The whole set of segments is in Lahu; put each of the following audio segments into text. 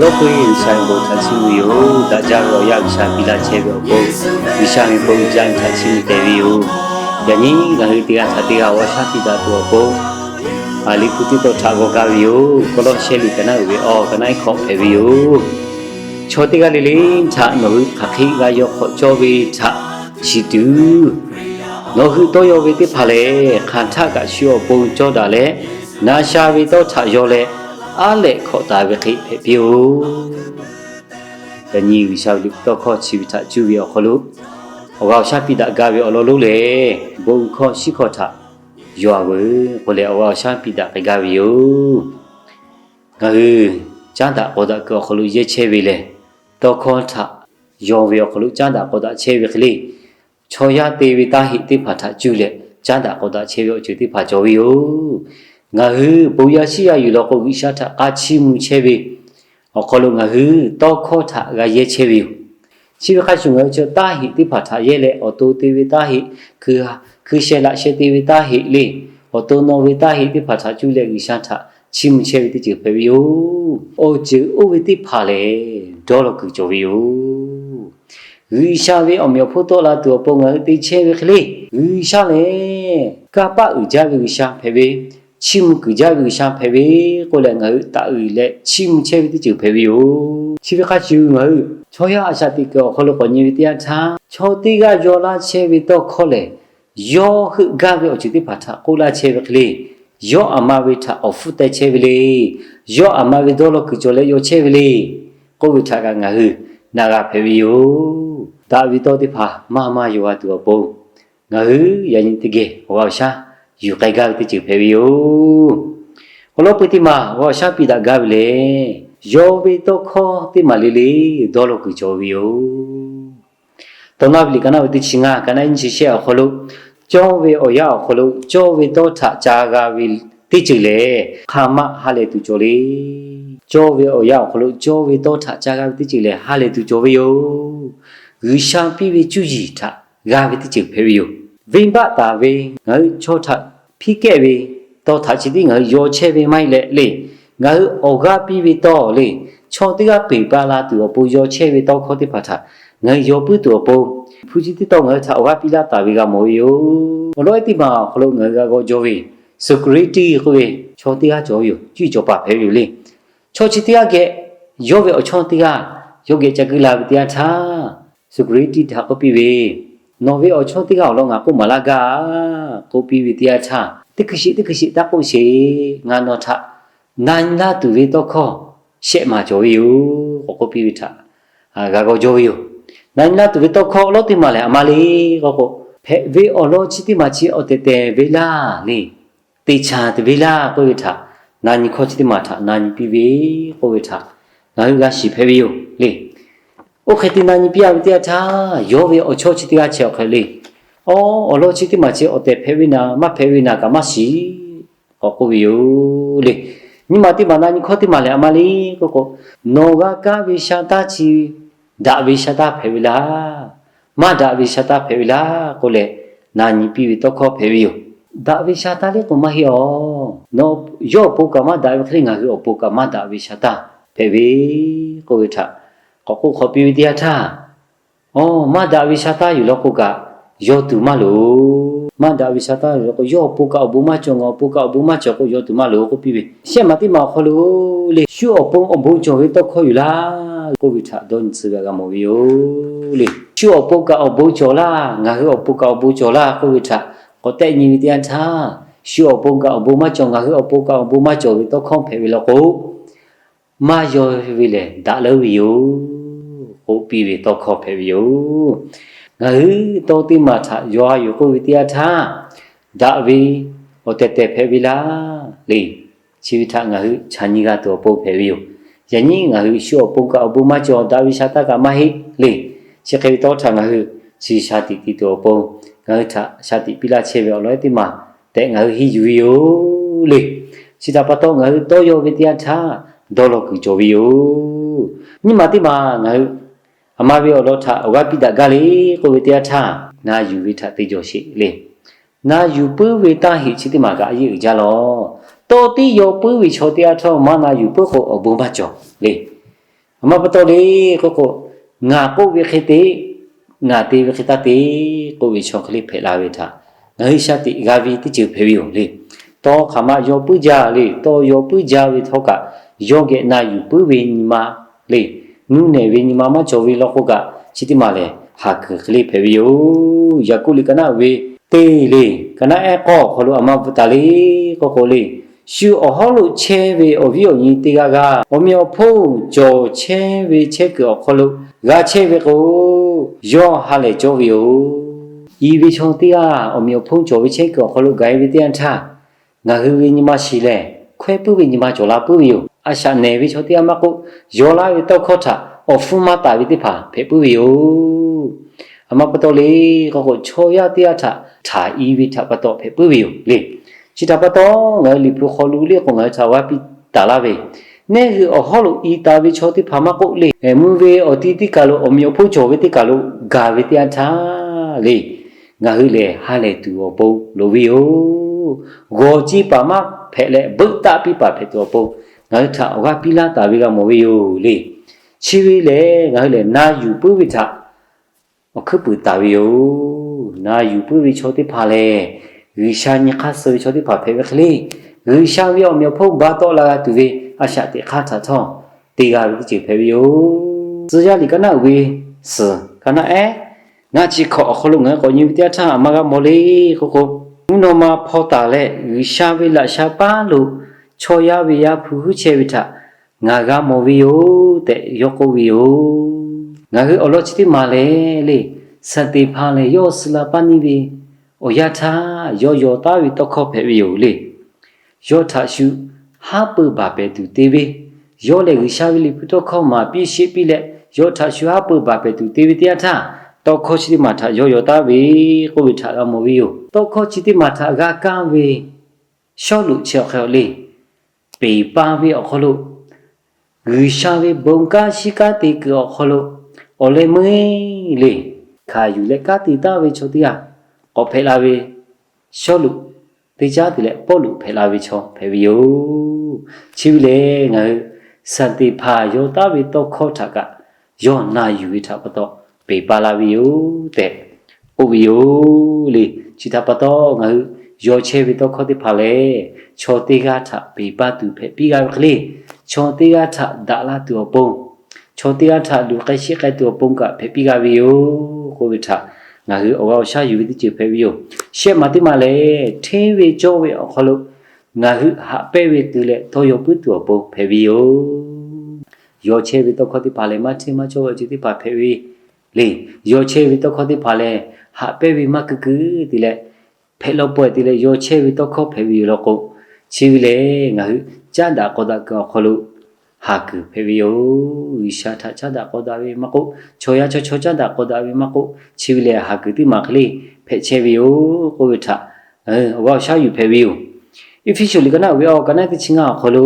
Oˇ hk'e G'uiˬsha ve bon htaꞈ chiˇ mvuh yoˬ. Daꞈ jaˇ ve awˬ yanˇ G'uiˬsha piˇ laˇ chehˇ ve awˬ pon, G'uiˬsha ve bon uiˍ jaˇ ve htaꞈ chiˇ mvuh tehꞈ ve yoˬ. Yaꞈ nyi ngaˬ hui teˇ g'aˇ htaꞈ teˇ g'aˇ awˬ g'aˇ shaˉ piˇ daꞈ tuˬ awˬ pon, Liꞈ hpu teˇ tawn htaꞈ g'aw gaˇ ve yoˬ. Kawˇlawˇsehˇ liꞈ ka naˉ uiˍ ve awˬ ka naˉ iˉ hkawꞈ hpehꞈ ve yoˬ. Chaw teˇ g'aˇ le le htaꞈ nawˬ hui hk'aˬ hk'e g'a yaw hk'awꞈ cawˇ ve htaꞈ shiˍ tuˬ, nawˬ hui tawˇ yaw ve teˇ hpaˍ lehˬ, hk'aˬ htaˆ kaꞈ shu awˬ pon cawˇ daꞈ leh, na sha ve tawˇ htaꞈ yaw leh, aˉ lehꞈ hkawꞈ taˍ ve hk'e hpehꞈ piˇ-oˆ. Yaꞈ nyi G'uiˬsha ve liꞈ hpu tawˇ hkawˇ chi ve htaꞈ cuˇ ve awˬ hk'aw lo, awˬ g'aˇ awˬ shaˉ piˇ daꞈ gaˇ ve awˬ lawn lonˉ lehˬ, bon hkawˇ shiˉ hkawˇ htaꞈ yaw-a veuˬ k'oˆ leh, awˬ g'aˇ awˬ shaˉ piˇ daꞈ k'ai gaˇ ve yoˬ. Ngaˬ hui caˉ daꞈ k'awꞈ daꞈ kuiˬ awˬ hk'aw lo yehˇ chehˇ ve lehˬ, tawˇ hkawˇ htaꞈ yaw ve awˬ hk'aw lo caˉ daꞈ k'awꞈ daꞈ chehˇ ve hk'e le, chaw yaˇ te ve taˇ heꞈ teˇ hpaˍ htaꞈ cuˇ leh caˉ daꞈ k'awꞈ daꞈ chehˇ ve awˬ ceuˬ teˇ hpaˍ cawˬ ve yoˬ. Ngaˬ hui bon yaˇ shiˉ yaˇ yuˬ law k'o, G'uiˬsha htaꞈ k'a chiˇ mvuh chehˇ ve awˬ hk'aw lo ngaˬ hui tawˇ hkawˇ htaꞈ g'a yehˇ chehˇ ve yoˬ. Chi ve hk'a shuˍ, ngaˬ hui chaw taˇ heꞈ teˇ hpaˍ htaꞈ yehˇ leh, awˬ to te ve taˇ heꞈ, hkui sheh laꞈ sheh te ve taˇ heꞈ le, awˬ to naw ve taˇ heꞈ teˇ hpaˍ htaꞈ cuˇ leh G'uiˬsha htaꞈ chiˇ mvuh chehˇ ve teˇ ceuˬ hpehꞈ ve yoˬ. Awˬ ceuˬ oˇ ve teˇ hpaˍ lehˬ, dawˇ law kuiˬ cawˬ ve yoˬ. G'uiˬsha ve awˬ meꞈ awˬ hponˇ tawˆ la tuˬ awˬ pon ngaˬ hui te chehˇ ve hk'e le, G'uiˬsha lehˬ kanˇ paˆ uiˍ jaˇ ve G'uiˬsha hpehꞈ ve, chiˇ mvuh kuiˬ jaˇ ve G'uiˬsha hpehꞈ ve k'oˆ leh, ngaˬ hui taˍ uiˍ leh chiˇ mvuh chehˇ ve teˇ ceuˬ hpehꞈ ve yoˬ. Chi ve hk'a shuˍ, ngaˬ hui chaw yaˇ a shaꞈ teꞈ kuiˬ awˬ hk'aw lo k'awꞈ nyi ve teˇ yanˇ htaˇ, chaw teˇ g'aˇ yaw laˇ chehˇ ve tawˇ hkawˇ lehˬ, yawˇ heuˆ gaˇ ve awˬ ceuˬ teˇ hpaˍ htaꞈ k'oˆ laˇ chehˇ ve hk'e le, yawˇ aˬ ma ve htaꞈ awˬ hpfuhˇ teh chehˇ ve le, yawˇ aˬ ma ve dawˇ law kuiˬ cawˬ leh yaw chehˇ ve le k'oˆ ve htaꞈ kaꞈ ngaˬ hui na g'a hpehꞈ ve yoˬ. Daꞈ ve tawˇ teˇ hpaˍ maˇ maˇ yaw g'a tuˬ awˬ pon, ngaˬ hui yaꞈ nyi teˇ geh awˬ g'aˇ awˬ shaˉ yuˬ k'ai gaˇ ve teˇ ceuˬ hpehꞈ ve yoˬ. Awˬ lawn peu teˇ maˬ awˬ g'aˇ awˬ shaˉ piˇ daꞈ gaˇ ve lehˬ, yaw ve tawˇ hkawˇ teˇ maˬ le le dawˇ law kuiˬ cawˬ ve yoˬ. Tawˇ naˆ ve liꞈ ka naˆ ve teˇ chi ngaˇ, ka naˆ nyiˇ chi shehˆ awˬ hk'aw lo, cawˇ ve awˬ yanˇ awˬ hk'aw lo cawˇ ve tawˇ htaꞈ ca g'a ve teˇ ceuˬ lehˬ, hk'aˬ ma ha lehˬ tuˬ cawˬ le. Cawˇ ve awˬ yanˇ awˬ hk'aw lo cawˇ ve tawˇ htaꞈ ca g'a ve teˇ ceuˬ lehˬ, ha lehˬ tuˬ cawˬ ve yoˬ. G'uiˬsha piˇ ve cuˇ yiˍ htaꞈ g'a ve teˇ ceuˬ hpehꞈ ve yoˬ. Venˇbaˆ taˍ ve ngaˬ hui chaw htaꞈ hpiˇ kehˆ ve tawˇ htaꞈ chi tiˉ ngaˬ hui yaw chehˇ ve maˇ heˆ leh le, ngaˬ hui awˬ g'aˇ piˇ ve tawˇ le, chaw teˇ g'aˇ peˬ pa la tuˬ awˬ pon yaw chehˇ ve tawˇ hkawˇ teˇ hpaˍ htaꞈ ngaˬ hui yaw puiˉ tuˬ awˬ pon, hpu chi teˇ tawˇ ngaˬ hui htaꞈ awˬ g'aˇ piˇ laˇ taˍ ve g'a mawˬ ve yoˬ. Awˬ lawn ehˉ teˇ maˬ awˬ hk'aw lo ngaˬ hui g'a g'aw jaw ve, Soˍkretiˆ k'oˆ ve chaw teˇ g'aˇ cawˬ ve yoˬ. Cuˇ yiˍ cawˬ paˍ hpehꞈ ve yoˬ le. Chaw chi teˇ g'aˇ geh yawˇ ve awˬ chawˇ teˇ g'aˇ yawˇ geh ca guˇ la ve teˇ yanˇ htaˇ, Soˍkretiˆ htaꞈ k'oˆ piˇ ve, Nawˬ ve awˬ chawˇ teˇ g'aˇ awˬ lawn ngaˬ k'oˆ maˍ laˇ gaˇ k'oˆ piˇ ve teˇ yanˇ htaˇ, Teˇ hkui sheˍ teˇ hkui sheˍ taˇ k'oˆ sheˍ. Ngaˬ nawˬ htaꞈ na nyi laˇ tuˬ ve tawˇ hkawˇ shehˆ maˬ cawˬ ve yoˬ k'oˆ piˇ ve htaꞈ g'a g'aw jaw ve yoˬ. Na nyi laˇ tuˬ ve tawˇ hkawˇ awˬ lawn teˇ maˬ lehˬ aˬ ma le k'oˆ k'o, hpehꞈ ve awˬ lawn chi teˇ maˬ chi awˬ tehˬ tehˬ ve laˇ le. Teꞈ chaˍ te ve laˇ k'oˆ ve htaꞈ, na nyi hkawˇ chi teˇ maˬ htaꞈ na nyi piˇ ve k'oˆ ve htaꞈ ngaˬ hui g'a shiˍ hpehꞈ ve yoˬ le. Oˇ hk'e te na nyi piˇ-a ve teˇ yanˇ htaˇ, yawˇ ve awˬ chawˇ chi teˇ g'aˇ chehˇ awˬ hk'e le. Awˬ, awˬ lawn chi teˇ maˬ chi awˬ tehˬ hpehꞈ ve naˍ, maˇ hpehꞈ ve naˍ kaꞈ maˇ shiˍ k'awꞈ k'oˆ ve yoˬ le. Nyi ma teˇ maˬ na nyi hkawˇ teˇ maˬ lehˬ aˬ ma le k'oˆ k'o, nawˬ g'a kaˇ ve sha taˇ chi daꞈ ve sha taˇ hpehꞈ ve laˇ, maˇ daꞈ ve sha taˇ hpehꞈ ve laˇ k'oˆ leh, na nyi piˇ ve tawˇ hkawˇ hpehꞈ ve yoˬ. Daꞈ ve sha taˇ le k'o maˇ heˆ awˬ. Nawˬ yawˇ awˬ pon kaꞈ maˇ daꞈ ve hk'e le, ngaˬ hui awˬ pon kaꞈ maˇ daꞈ ve sha taˇ hpehꞈ ve k'oˆ ve htaꞈ k'awꞈ k'oˆ hk'awꞈ piˇ ve teˇ yanˇ htaˇ, Awˬ, maˇ daꞈ ve sha taˇ yuˬ law k'o kaꞈ, yaw tuˬ maˇ loˍ. Maˇ daꞈ ve sha taˇ yuˬ law k'o, yawˇ awˬ pon kaꞈ awˬ bon maˇ cawˬ, ngaˬ awˬ pon kaꞈ awˬ bon maˇ cawˬ k'o, yaw tuˬ maˇ loˍ k'oˆ piˇ ve. Shehˆ maˬ teˇ maˬ awˬ hk'aw lo le, shu awˬ pon awˬ bon cawˬ ve tawˇ hkawˇ yoˬ laˇ k'oˆ ve htaꞈ dawˇ nyi tcuh ve htaꞈ g'a mawˬ ve yoˬ le. Shu awˬ pon kaꞈ awˬ bon cawˬ laˇ, ngaˬ hui awˬ pon kaꞈ awˬ bon cawˬ laˇ k'oˆ ve htaꞈ k'awꞈ tehˆ nyi ve teˇ yanˇ htaˇ, shu awˬ pon kaꞈ awˬ bon maˇ cawˬ, ngaˬ hui awˬ pon kaꞈ awˬ bon maˇ cawˬ ve tawˇ hkawˇ hpehꞈ ve law k'o, maˇ yaw ve lehˬ daꞈ leuˉ ve yoˬ k'oˆ piˇ ve tawˇ hkawˇ hpehꞈ ve yoˬ. Ngaˬ hui tawˇ teˇ maˬ htaꞈ yaw-a yoˬ k'oˆ ve teˇ yanˇ htaˇ, daꞈ ve awˬ tehˬ tehˬ hpehꞈ ve laˇ le. Chi ve htaꞈ ngaˬ hui chaꞈ nyi g'a tuˬ awˬ pon hpehꞈ ve yoˬ. Yaꞈ nyi ngaˬ hui shu awˬ pon kaꞈ awˬ bon maˇ cawˬ, daꞈ ve sha taˇ kaꞈ maˇ heˆ le. Chi hk'e ve tawˇ htaꞈ ngaˬ hui chi shaˍ tiꞈ ti tuˬ awˬ pon, ngaˬ hui htaꞈ shaˍ tiꞈ piˇ laˇ chehˇ ve awˬ lawn ehˉ teˇ maˬ tehꞈ ngaˬ hui henˇ yuˬ ve yoˬ le. Chi htaꞈ pa taw ngaˬ hui tawˇ yaw ve teˇ yanˇ htaˇ, dawˇ law kuiˬ cawˬ ve yoˬ. Nyiˇ maˬ teˇ maˬ ngaˬ hui aˬ ma ve awˬ lawn htaꞈ awˬ g'aˇ piˇ daꞈ gaˇ le k'oˆ ve teˇ yanˇ htaˇ, na yuˬ ve htaꞈ te jawˬ sheˍ le. Na yuˬ puiˉ ve taˇ heꞈ chi teˇ maˬ kaꞈ a yeˇ uiˍ jaˇ lawˬ. Tawˇ tiˉ yaw puiˉ ve chaw teˇ g'aˇ htawˇ maˇ na yuˬ puiˉ k'o awˬ bon maˇ cawˬ le. Maˇ pa taw le k'oˆ k'o, ngaˬ k'oˆ ve hk'e te, ngaˬ te ve hk'e taˇ te k'oˆ ve chaw hk'e le hpehꞈ la ve htaꞈ ngaˬ hui shaˍ tiꞈ g'a ve teˇ ceuˬ hpehꞈ ve yoˬ le. Tawˇ hk'aˬ ma yaw puiˉ jaˇ le. Tawˇ yaw puiˉ jaˇ ve htawˇ kaꞈ, yawˇ geh na yuˬ puiˉ ve nyi ma le, nuˇ nehˬ ve nyi ma maˇ cawˬ ve law k'o kaꞈ, chi teˇ maˬ lehˬ haˍ kuiˬ hk'e le hpehꞈ ve yoˬ. Yaˍkoˆ liꞈ ka naˆ ve teˇ le, ka naˆ ehˉ k'awˇ awˬ hk'aw lo a ma bvuhꞈ taˍ le k'oˆ k'o le, shu awˬ hawˉ lo chehˇ ve awˬ viˉ awˬ nyi teˇ g'aˇ g'aˇ awˬ meꞈ awˬ hponˇ cawˬ chehˇ ve chehˇ kuiˬ awˬ hk'aw lo g'a chehˇ ve k'o, yawˇ ha lehˬ cawˇ ve yoˬ. I ve chaw teˇ g'aˇ awˬ meꞈ awˬ hponˇ cawˬ ve chehˇ kuiˬ awˬ hk'aw lo gaˬ e ve teˇ yanˇ htaˇ, ngaˬ hui ve nyi ma shiˍ lehˬ, hkawehˇ puiˉ ve nyi ma cawˬ la puiˉ ve yoˬ. A shaꞈ nehˬ ve chaw teˇ g'aˇ maˇ k'oˆ, yaw laˇ ve tawˇ hkawˇ htaꞈ awˬ hpfuhˇ maˇ taˍ ve teˇ hpaˍ hpehꞈ puiˉ ve yoˬ. A ma pa taw le k'oˆ k'o, chaw yaˇ teˇ g'aˇ htaꞈ htaꞈ i ve htaꞈ pa taw hpehꞈ puiˉ ve yoˬ le. Chi htaꞈ pa taw, ngaˬ hui Liꞈ hpu hk'aw lo le k'o, ngaˬ hui htaꞈ g'a piˇ taˍ laˇ ve, neˇ hui awˬ hawˉ lo i taˍ ve chaw teˇ hpaˍ maˇ k'oˆ le, mvuh ve awˬ ti teˇ kaˬ lo awˬ meꞈ awˬ hponˇ cawˬ ve teˇ kaˬ lo gaˬ ve teˇ yanˇ htaˇ le, ngaˬ hui lehˬ ha lehˬ tuˬ awˬ pon loˍ ve yoˬ. G'awˬ ceˇ paˍ maˇ hpehꞈ leh, beuˆ taˆ piˇ paˍ hpehꞈ tuˬ awˬ pon ngaˬ hui htaꞈ awˬ g'aˇ piˇ laˇ taˍ ve g'a mawˬ ve yoˬ le. Chi ve lehˬ, ngaˬ hui lehˬ na yuˬ puiˉ ve htaꞈ awˬ hkuiˉ puiˍ taˍ ve yoˬ. Na yuˬ puiˉ ve chaw teˇ hpaˍ lehˬ, G'uiˬsha nyi hk'aˇ suh ve chaw teˇ hpaˍ hpehꞈ ve hk'e le, G'uiˬsha ve awˬ meꞈ awˬ hponˇ ba tawˆ la g'a tuˬ ve a shaꞈ teꞈ hk'aˇ htaꞈ htawˇ te g'a ve teˇ ceuˬ hpehꞈ ve yoˬ. Tcuh yaˇ liꞈ ka naˆ ve suhˍ ka naˆ ehˉ ngaˇ chi hkawꞈ awˬ hk'aw lo ngaˬ hui k'awꞈ nyi ve teˇ yanˇ htaˇ, a ma g'a mawˬ le k'oˆ k'o, mvuhˇ naw ma hpaw taˍ leh G'uiˬsha ve laꞈ sha paˉ lo chaw yaˇ ve Yaˇ hpu huiˉ chehˇ ve htaꞈ ngaˬ g'a mawˬ ve yoˬ tehꞈ yawˇ k'oˆ ve yoˬ. Ngaˬ hui awˬ lawn chi teˇ maˬ lehˬ le, Saˍteˍhpanˍ lehˬ yawˇ suh la paˇ neˇ ve awˬ yanˇ htaˇ yawˇ yaw taˉ ve tawˇ hkawˇ hpehꞈ ve yoˬ le. Yawˇ htaꞈ shu haˉ pui baˬ pehˍ tuˬ te ve, yawˇ lehˬ G'uiˬsha ve Liꞈ hpu tawˇ hkawˇ maˍ piˇ sheˆ piˇ leh, yawˇ htaꞈ shu haˉ pui baˬ pehˍ tuˬ te ve teˇ yanˇ htaˇ, tawˇ hkawˇ chi teˇ maˬ htaꞈ yawˇ yaw taˉ ve k'oˆ ve htaꞈ g'a mawˬ ve yoˬ. Tawˇ hkawˇ chi teˇ maˬ htaꞈ g'a kaˇ ve Sawˉluꞈ chi awˬ hk'e le, peˬ pa ve awˬ hk'aw lo, G'uiˬsha ve bon kanˉ shiˉ kanˉ te kuiˬ awˬ hk'aw lo awˬ leh meuˇ le hkanˍ yuˬ leh kanˉ te taˍ ve chaw teˇ g'aˇ k'awꞈ hpehꞈ la ve Sawˉluꞈ teˇ caˉ te leh Pawˇluꞈ hpehꞈ la ve chaw hpehꞈ ve yoˬ. Chi ve lehˬ, ngaˬ hui Saˍteˍhpanˍ yaw taˉ ve tawˇ hkawˇ htaꞈ kaꞈ yawˇ na yuˬ ve htaꞈ pa taw peˬ pa la ve yoˬ tehꞈ k'oˆ ve yoˬ le. Chi htaꞈ pa taw, ngaˬ hui yaw chehˇ ve tawˇ hkawˇ teˇ hpaˍ lehˬ, chaw teˇ g'aˇ htaꞈ peˬ pa tuˬ hpehꞈ piˇ g'a ve hk'e le, chaw teˇ g'aˇ htaꞈ daꞈ la tuˬ awˬ pon, chaw teˇ g'aˇ htaꞈ luˬ k'ai sheˆ k'ai tuˬ awˬ pon kaꞈ hpehꞈ piˇ g'a ve yoˬ k'oˆ ve htaꞈ ngaˬ hui awˬ g'aˇ awˬ shaˉ yuˬ ve teˇ ceuˬ hpehꞈ ve yoˬ. Shehˆ maˬ teˇ maˬ lehˬ, hteˇ ve cawˇ ve awˬ hk'aw lo ngaˬ hui haꞈ pehnˇ ve te leh tawˇ yaw puiˉ tuˬ awˬ pon hpehꞈ ve yoˬ. Yaw chehˇ ve tawˇ hkawˇ teˇ hpaˍ lehˬ, maˇ hteˇ maˇ cawˇ ve awˬ ceuˬ teˇ hpaˍ hpehꞈ ve le. Yaw chehˇ ve tawˇ hkawˇ teˇ hpaˍ lehˬ, haꞈ pehnˇ ve maˇ keu keu te leh, hpehꞈ lawˇ pawehˇ te leh yaw chehˇ ve tawˇ hkawˇ hpehꞈ ve yoˬ law k'o, chi ve lehˬ ngaˬ hui caˉ daꞈ k'awꞈ daꞈ kuiˬ awˬ hk'aw lo haˍ kuiˬ hpehꞈ ve yoˬ. G'uiˬsha htaꞈ caˉ daꞈ k'awꞈ daꞈ ve maˇ k'oˆ, chaw yaˇ chaw chaw caˉ daꞈ k'awꞈ daꞈ ve maˇ k'oˆ, chi ve lehˬ haˍ kuiˬ teˇ maˬ hk'e le hpehꞈ chehˇ ve yoˬ k'oˆ ve htaꞈ awˬ g'aˇ awˬ shaˉ yuˬ hpehꞈ ve yoˬ. Eˇfeˇsuꞈ liꞈ ka naˆ ve awˬ ka naˆ teˇ chi ngaˇ awˬ hk'aw lo,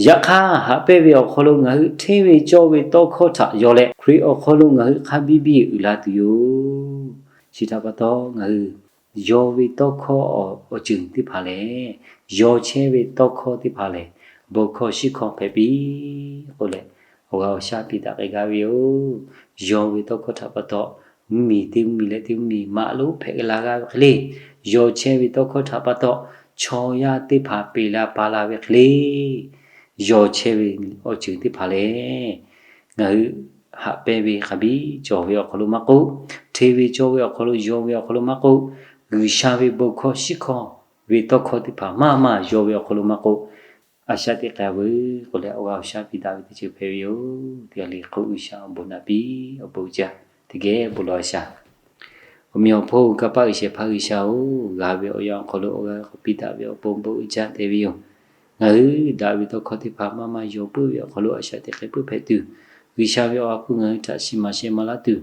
yaꞈ hk'aˇ haꞈ pehnˇ ve awˬ hk'aw lo ngaˬ hui hteˇ ve cawˇ ve tawˇ hkawˇ htaꞈ yaw leh, Hkriꞈ awˬ hk'aw lo ngaˬ hui hk'a biˇ biˇ uiˍ la tuˬ yoˬ. Chi htaꞈ pa taw, ngaˬ hui yaw ve tawˇ hkawˇ awˬ ceuˬ teˇ hpaˍ lehˬ, yaw chehˇ ve tawˇ hkawˇ teˇ hpaˍ lehˬ, bon hkawˇ shiˉ hkawˇ hpehꞈ piˇ k'oˆ leh, awˬ g'aˇ awˬ shaˉ piˇ daꞈ k'ai gaˇ ve yoˬ. Yaw ve tawˇ hkawˇ htaꞈ pa taw, mvuhˇmiˬ teˇ mvuhˇmiˬ leh teˇ mvuhˇmiˬ maꞈ lonˉ hpehꞈ la g'a ve hk'e le, yaw chehˇ ve tawˇ hkawˇ htaꞈ pa taw, chaw yaˇ teˇ hpaˍ peˬ la pa la ve hk'e le, yaw chehˇ ve awˬ ceuˬ teˇ hpaˍ lehˬ, ngaˬ hui haꞈ pehnˇ ve hk'a biˇ cawˬ ve awˬ hk'aw lo maˇ k'oˆ, hteˇ ve cawˇ ve awˬ hk'aw lo yaw ve awˬ hk'aw lo maˇ k'oˆ, G'uiˬsha ve bon hkawˇ shiˉ hkawˇ ve tawˇ hkawˇ teˇ hpaˍ maˇ maˇ yaw ve awˬ hk'aw lo maˇ k'oˆ, a shaꞈ teꞈ k'ai veuˬ k'oˆ leh, awˬ g'aˇ awˬ shaˉ piˇ daꞈ ve teˇ ceuˬ hpehꞈ ve yoˬ. Teˇ g'aˇ le hk'oˆ G'uiˬsha awˬ bon naꞈ piˇ awˬ bon uiˍ jaˇ teˇ geh bon lawˬ a shaˍ. Awˬ meꞈ awˬ hponˇ kanˇ paˆ G'uiˬsha hpaˇ G'uiˬsha-oˬ, g'a ve awˬ yanˇ awˬ hk'aw lo awˬ g'aˇ k'awꞈ piˇ daꞈ ve awˬ bon bon uiˍ jaˇ te ve yoˬ. Ngaˬ hui daꞈ ve tawˇ hkawˇ teˇ hpaˍ maˇ maˇ yaw puiˉ ve awˬ hk'aw lo a shaꞈ teꞈ k'ai puiˉ hpehꞈ tuˬ, G'uiˬsha ve awˬ ha hpu ngaˬ hui htaꞈ shiˍ maˍ sheh maˍ laˇ tuˬ,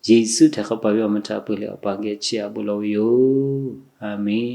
Yeˍsuˆ htaiˍ hk'awꞈ paˍ ve awˬ meh htaꞈ peuˬ leh awˬ pa geh chiˇ aꞈ bon lawˬ ve yoˬ. A menˬ.